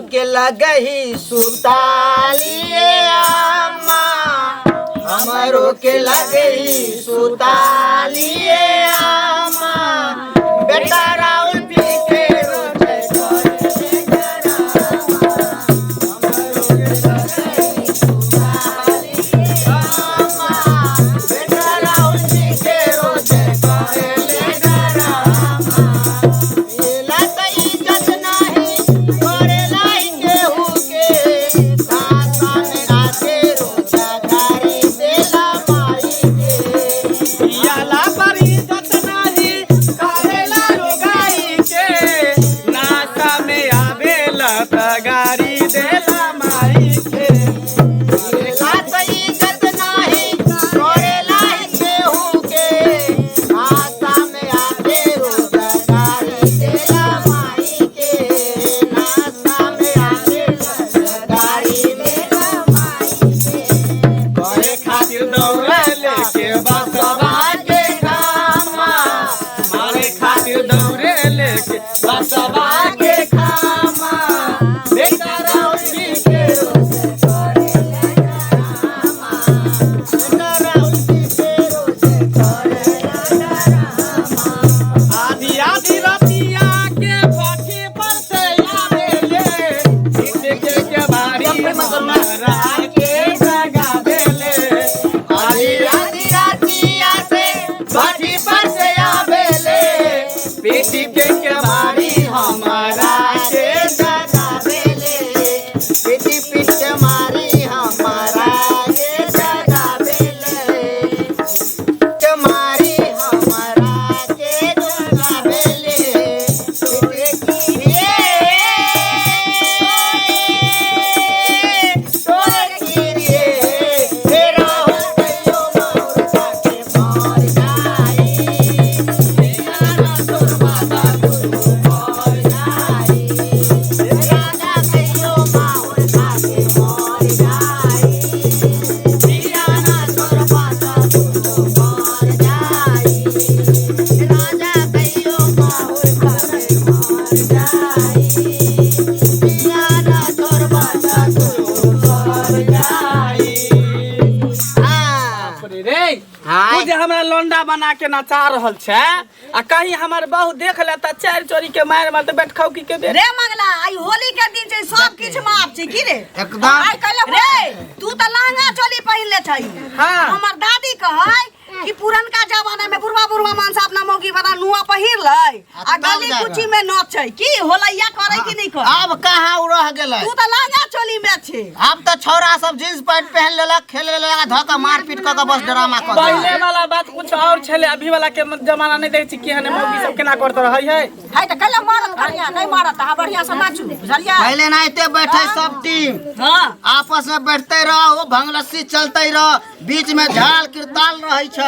के लगही सुतालिए अम्मा, हमरो के लगही सुतालिए अम्मा, बेटा राहुल पी के रोजे करे डरामा। हमरो के लगही सुतालिए अम्मा, बेटा राहुल पी के रोजे करे डरामा। एला त इज्जत नाही करेला केहू के, सासा में आके रोजा गारी देला माई के। पियाला पर इज्जत नाही करेला रोगाई के, नासा में आवेला त गारी देला माई के। एला त इज्जत नाही करेला केहू के, आशा में आके रोजा गारी देला माई के, नासा में आके रोजा गारी देला माई के। करे खातिर दौड़े लेके बसवा के खामा, मारे खातिर दौड़े लेके बसवा के खामा, बेटा राहुल जी के रोजे आधी आधी रतिया के भट्ठी पर से आवेले, पीट के केबारी हमरा के जगावेले। आधी आधी रतिया से भट्ठी पर से आवेले, पीट के केबारी हमरा के जगावेले। पीटी पीट के मारी हमारा के जगावेले, के मारी हमारा के जगावेले। पीटे की तोर गिरिए, हे राहुल कहियो माहुर खाके मर जाई, पियारा तोर बाबा गुरु मर जाई, राजा कहियो माहुर खाके मर जाई, पियारा तोर बाबा गुरु मर जाई, राजा कहियो माहुर खाके मर जाई, पियारा तोर बाबा गुरु मर जाई। हाँ। बाप रे रे, तू जे हमरा लौंडा बना के नचा रहल छै आ कहीं हमर बहू देख लेता चारि चोरी के मार मारते बैठखौकी के बेर। रे मंगला, आई होली के दिन छै, सब किछ माफ छै की रे? एकदम। आइ काल्हि रे तू त लहंगा चोली पहिरले छै। हाँ। हमर दादी कहै कि पुरनका जमाना में बुढ़वा बुढ़वा मानस अपना मौगी वाला नुआ पहिर लै आ तब गली जाकर। कुची में नचै की होलैया करै कि नहीं करै? अब कहाँ उ रह गेलै? तू त लहंगा चोली में छै। अब तो छौरा सब जींस पैंट पहन लेलक, खेल लेलक, धऽ के मारपीट कऽ के बस ड्रामा कऽ पहिले देलक। वाला बात कुछ और छले, अभी वाला के जमाना नहीं देखै छी केहन मौगी सब केना करत रहै है। है त कल्ला मारत बढ़िया नहीं मारत, अहाँ बढ़िया से नाचू बुझलियै? पहले नाइते बैठे सब टीम हां आपस में बैठते रहो, भंगलस्सी चलते रहो, बीच में झाल किरताल रहे छै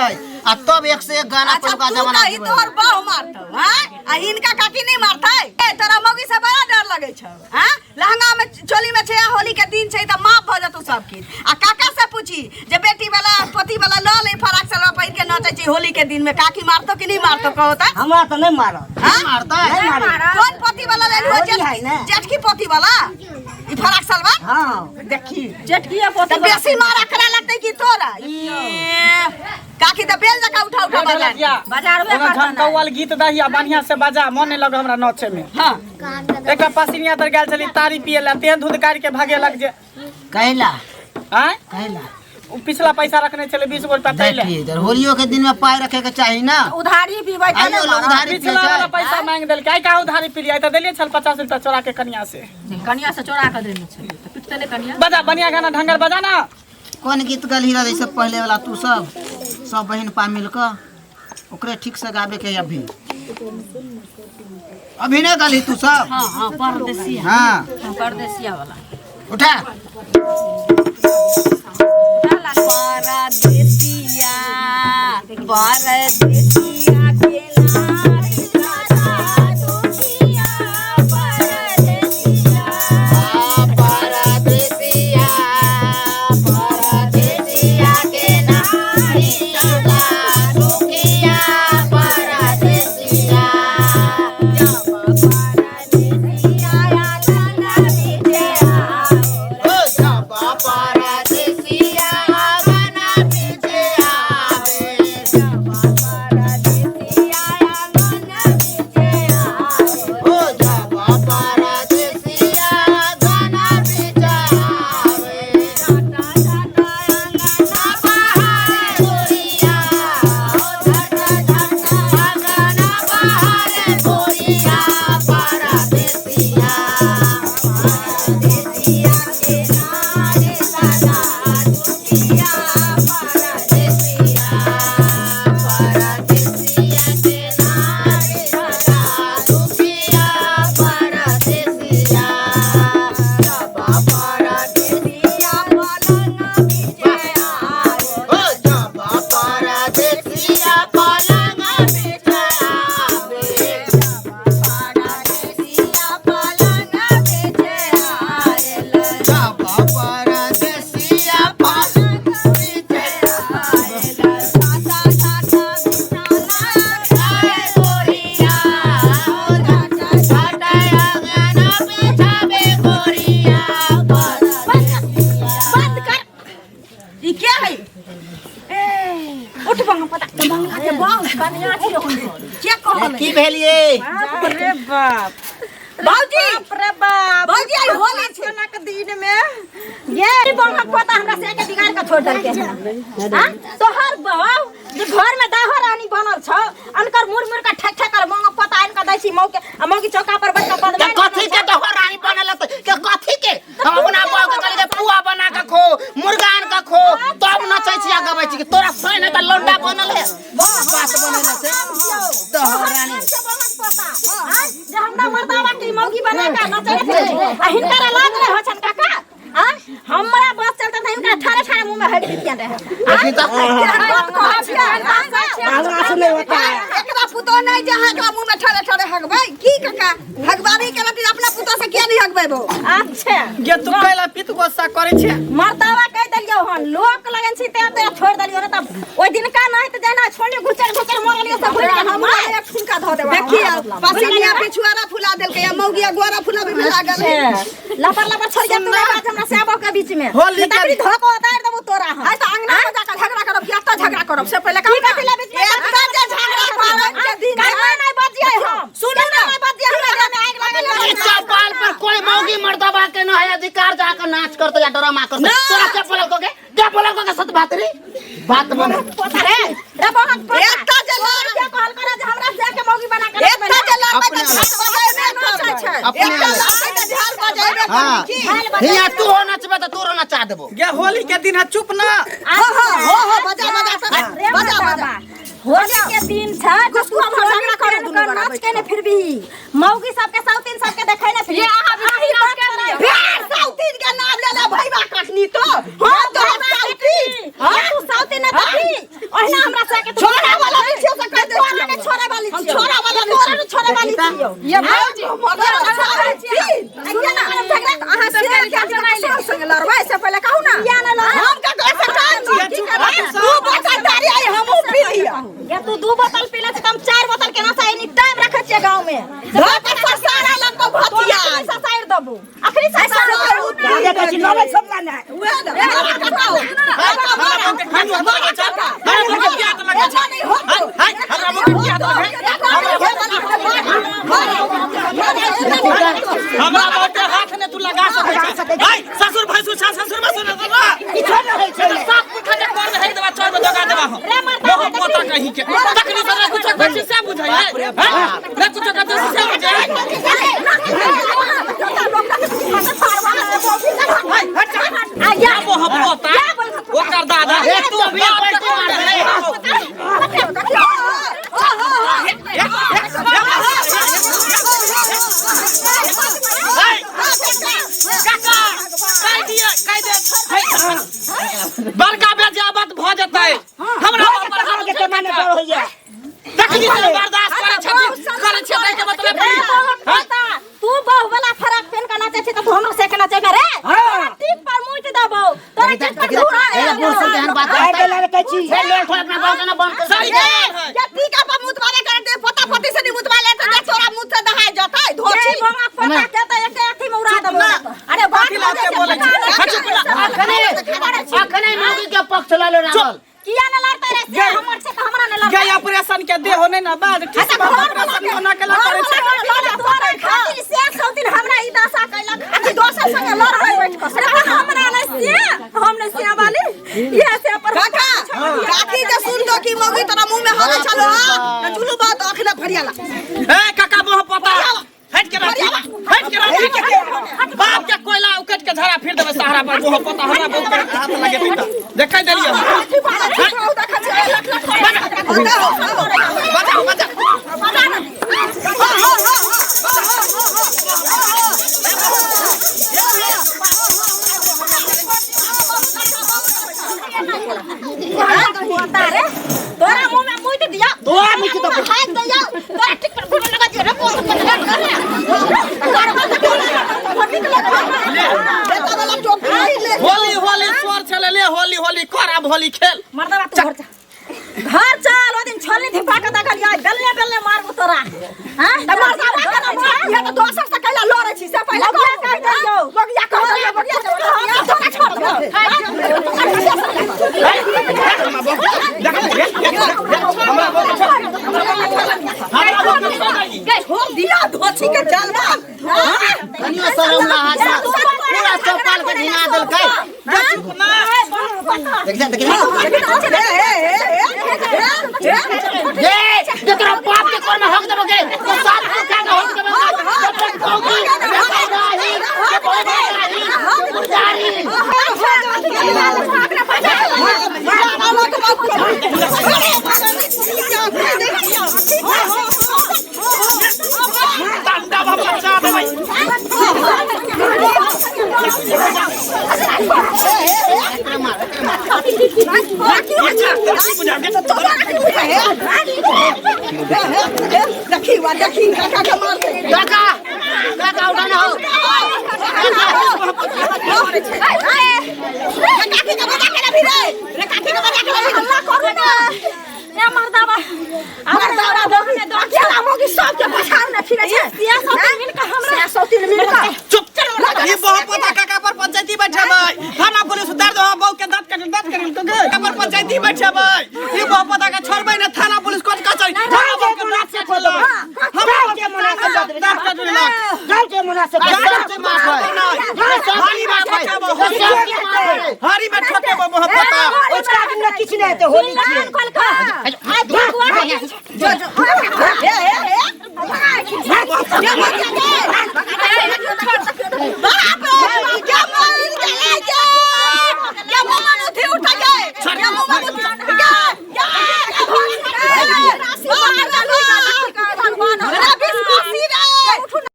आ तब एक से एक गाना अच्छा पहिलुका तू जमाना कही तोहर बाह मारतौ हैं आ हिनका काकी नहीं मारतै? ए तोरा मौगी से बड़ा डर लगै छौ हैं? लहंगा में चोली में छै, होली के दिन छै त माफ भ जतौ सब किछ। आ काका से पूछी जे बेटी वाला पति वाला ल ले फराक सलवार पहिर के नचै छै होली के दिन में, काकी मारतौ कि नहीं मारतौ कहो त? हमरा त नहीं मारत। हाँ? मारतै? नहीं मारत। कौन पति वाला ले लुआ? होली है ना। जेठकी पति वाला ई फराक सलवार? हाँ। देखी जेठकी पति त बेसी मारा करा लगतै कि तोरा? ई काकी त बेल जका उठा उठा बाजार बाजार में ओना झमकौअल गीत दहिया बढ़िया से बजा, मन नहीं लगे हमरा नचे में। हाँ। एकटा पसिनिया तर गेल छली तारी पिए ला, तेहन धुधकारी के भागे लग जे। कैला आँय? कैला उ पिछला पैसा रखने छले 20 गो रुपया तैले। देखी इधर होलियो के दिन में पाई रखे के चाही ना। उधारी पीबै त आइयो नहीं लोग मारत। उधारी पिए पिछला वाला छै। पैसा मांग देलकै, आइ कहाँ उधारी पिलियै? तऽ देलियै छल 50 रुपया चोरा के कनिया से। कनिया से चोरा के देने छलियै त पिटतै नहि कनिया। बजा बढ़िया गाना ढंगर बजा ना। कोन गीत गलही रहे सब पहले वाला? तू सब सब बहिन पा मिल के ओकरे ठीक से गाबे के अभी अभी नहीं गलही तू सब। हाँ हाँ परदेसिया। हाँ परदेसिया वाला उठा। परदेसिया परदेसिया के नारी राजा दुखिया परदेसिया परदेसिया परदेसिया के नारी राजा दुखिया परदेसिया। जब परदेसिया आला परदेसिया के नारे सदा दुखिया परदेसिया परदेसिया के नारे सदा दुखिया परदेसिया जब परदेसिया पलंग बिचे आयो ओ जब परदेसिया पलंग बिछावे परदेसिया पलंग बिचे आयल जब परदेसिया पलंग बिछावे साता साता बिछाना खाए गोरिया ओ दाता छाटा अंगना बिछावे गोरिया बंद कर ई क्या है उठ बंग पता के बंगला के बंग कनिया छियै हुनकर के कहल की भेलिए बाप रे बाप भौजी बाप रे बाप भौजी आई होली छै सोना के दिन में ये बंग पोता हमरा से के बिगाड़ के छोड़ देलके हन हां तोहर बहू जे घर में दाहो रानी बनल छौ अनकर मुड़ मुड़ के ठक ठक कर बंग पोता आन के दै छी मौ के आ मौगी चौका पर बैठ के के बदमाश कथी के दोहर रानी बनल है? के कथी के हम अपना बहू के कहली के पुआ बना के खो मुर्गा आन के खो तब नचै छी आ गबै छी तोरा सोय नहीं त लौंडा बनल है बात बनल है से दोहर रानी जे हमरा मर्दावा के मौगी बना के नचै छै आ हिनकर लाज नहीं होइ छन काका आ हमरा बस चलते त हिनका ठारे ठारे मुंह में हक दितियन रहे देखी त एकरा पुतोह नहीं जे अहाँ एकरा मुंह में ठड़े ठड़े हगबै की काका हगबारी के रति अपना पुतोह से किया नहीं हगबै बो अच्छा गे तू कैला पित गुस्सा करै छै मर्दावा कह देलियौ हन लोक लगन छी ते ते छोड़ देलियौ न तब ओइ दिनका नहीं त जेना छोड़ने घुचर घुचर मरलियौ सब भूल गेल हमरा एक ठुनका धऽ देबै देखिए पसीनिया पिछुआरा फुला देलकै आ मौगिया गोरा फुलाबै में लागल है लपर लपर छोड़ जा तू बात हमरा से आबो के बीच में होली के- तकरी धोको उतार देबो तोरा हम आइ तऽ अंगना में जाकर झगड़ा करब कि एतऽ झगड़ा करब से पहिले की कहू कथी ला बीच में एतऽ जे झगड़ा करब के दिन करना नहीं बजियै हम सुनू ना नहीं बजियै हमरा में आगि लागल इस चौपाल पर कोई मौगी मर्दबा के न है अधिकार जाकर नाच करते या ड्रामा करते तोरा के बोलल को के के बोलल को के सत भातरी बात बने पोता रे रे बहन पोता एतऽ जे लड़ के कहल करे जे हमरा से के मौगी बना के एतऽ जे लड़बै अपने तऽ झाल बजेबे करबै अपने एतऽ आले। लड़बै तऽ झाल बजेबे हां करबै की हिया तू हो नचबे त तोरो नचा देबो गे होली के दिन है चुप ना हो हो हो हो बजा बजा सब रे बजा बजा मर्दाबा होली के दिन छै तो तू हम झगड़ा करू दुनू कर गोरा नाच के ने फिर भी मौगी सबके सौतीन सबके देखै ने फिर ये अहाँ भी नाच के लिअ। फिर साउथीन के नाम ले ले भैया कटनी तो हम तो साउथीन हां तू सौतीन ने देखी ओहिना हमरा से के तू छोड़ा वाला नहीं छियौ से कह दे तोरा ने छोड़े वाली हम छियौ छोड़ा वाला नहीं तोरा ने छोड़े वाली छियौ ये भौजी सुनू ना अहाँ से के संग लड़बै से पहिले कहू ना किया ना लड़बै? हम का ऐसे काम छी चुप रह। दू बोतल तारी आई हमहू पी लिया या तू दू बोतल पी ले छै त हम चार बोतल केना से एनी टाइम रखै छियै गांव में धो के ससारा लगबो भतिया ससारि देबू अखनी ससारि देबू उहे ना मारा काका हो मारा मारा काका ऐसा नहीं हो हमरा बहुते हाथ ने तू लगा सकै छै हाय ससुर भैंसुर छा ससुर भैंसुर ना किछो न होइ छै साफ पुठा के कर दे देबा चोर में दगा देबा हम रे मर्दाबा बहुत पोता कहीं के तखनी से कुछ कथी से बुझै है हैं? रे कुछ कथी से बुझै है आ या वो हम पोता ओकर दादा ए तू भी पलटी मार दे काका कह दिए कह दे बड़का बेजाबत भऽ जेतै हमरा पर हाथ के माने होइया तखनी से बर्दाश्त करै छथिन करै छै के मतलब की हैं? तू बहु वाला फराक पेन के नाचै छै त तू हमरो से के नाचेबे रे तोरा टीप पर मुइत देबौ तोरा टीप पर धूरा ए बूढ़ सब एहन बात करतै ए लोल ठोल अपना बहू के ना बंद कर सही है ये टीका पर मुतवाले कर दे पोता पोती से नहीं मुतवाले तो तोरा मुंह से दहाय जतै ये धोछी भंगा पोता के त एके अथी में उड़ा देबौ अरे बात कथी लाते बोलै छै? हट चुप ना। अखने अखने मौगी के पक्ष लऽ ले रावल किया न लड़तै रे से हमर छै त हमरा न लड़तै गे ऑपरेशन के देहो नहीं ना बाद ठीक अच्छा बा घर ऑपरेशन कोना के ला करै छै तोरा खातिर से सौतीन हमरा ई दशा कैलक अथी दोसर संगे लड़बै बैठ कऽ अरे हमरा नै से हम नै से वाली इहे से पर काका काकी जे सुन दो की मौगी तोरा मुंह में हले चलो हां त चुलू बात अखने फरियाला ए काका मोह पता हट के रख हट के रख बाप हमरा पर बहु पता हमरा बहु पर हाथ लगेतै तऽ देखै देलियै। बचाओ बचाओ। रे तोरा मुंह में मुंह दिया, तोरा मुँह दो। हाथ दिया तोरा, ठीक पर घुमे लगा दिया रे। पोस पर लगा रे, होली होली स्वर छले ले, होली होली कर, अब होली खेल। मर्दवा तू घर चल, घर चल। ओ दिन छोलनी धिपा के देखलियै, बेलने बेलने मारबो तोरा। हां, त मर्दावा के ना मार, ये त दोसर से कैला लड़ै छी से पहिले मगिया कहि दियौ। मगिया कहि दियौ, मगिया तोरा छोड़ दे। हमरा बहु के छोड़, हमरा बहु के छोड़। गै हो दिया धोछी के चलबा। कनियो शरम ला हाथ पूरा चौपाल के घिना देलकै। देख जा, देख जा। ए, जे तोरा बाप के कोन में हक देबो गे, तो सात को खा के हक देबो गे। तो कौकी रे नाही के बोले नाही मुर्दारी। डंडा बचा देबै। देखी वा देखी, काका के मार दे। काका, काका, उठा ना हो। काकी के बजा के रखी रे, रे काकी के बजा के रखी। हल्ला करू ना ए मर्दावा। मर्दावा अकेला मोगी सबके पछाड़ ने फिरे छै। सिया सब मिल के हमरा सौतीन मिल के। चुप। ई बहु पता काका पर पंचायती बैठेबै, थाना पुलिस उतार दो। बहु के दांत कट, दांत कट के पर पंचायती बैठेबै। ई बहु पता के छोड़बै ने, थाना पुलिस कोर्ट कचहरी। थाना बहु के दांत काट लेलक, हमरा के मुनासिब दांत काट लेलक। गाँव के मुनासिब, सबके माफ है, हरी में ठोकेबो, हरी में ठोकेबो बहु पता। ओचका दिन में किछु नहि हेतै, होली छियै। खोल के आ भगवान। बाप रे।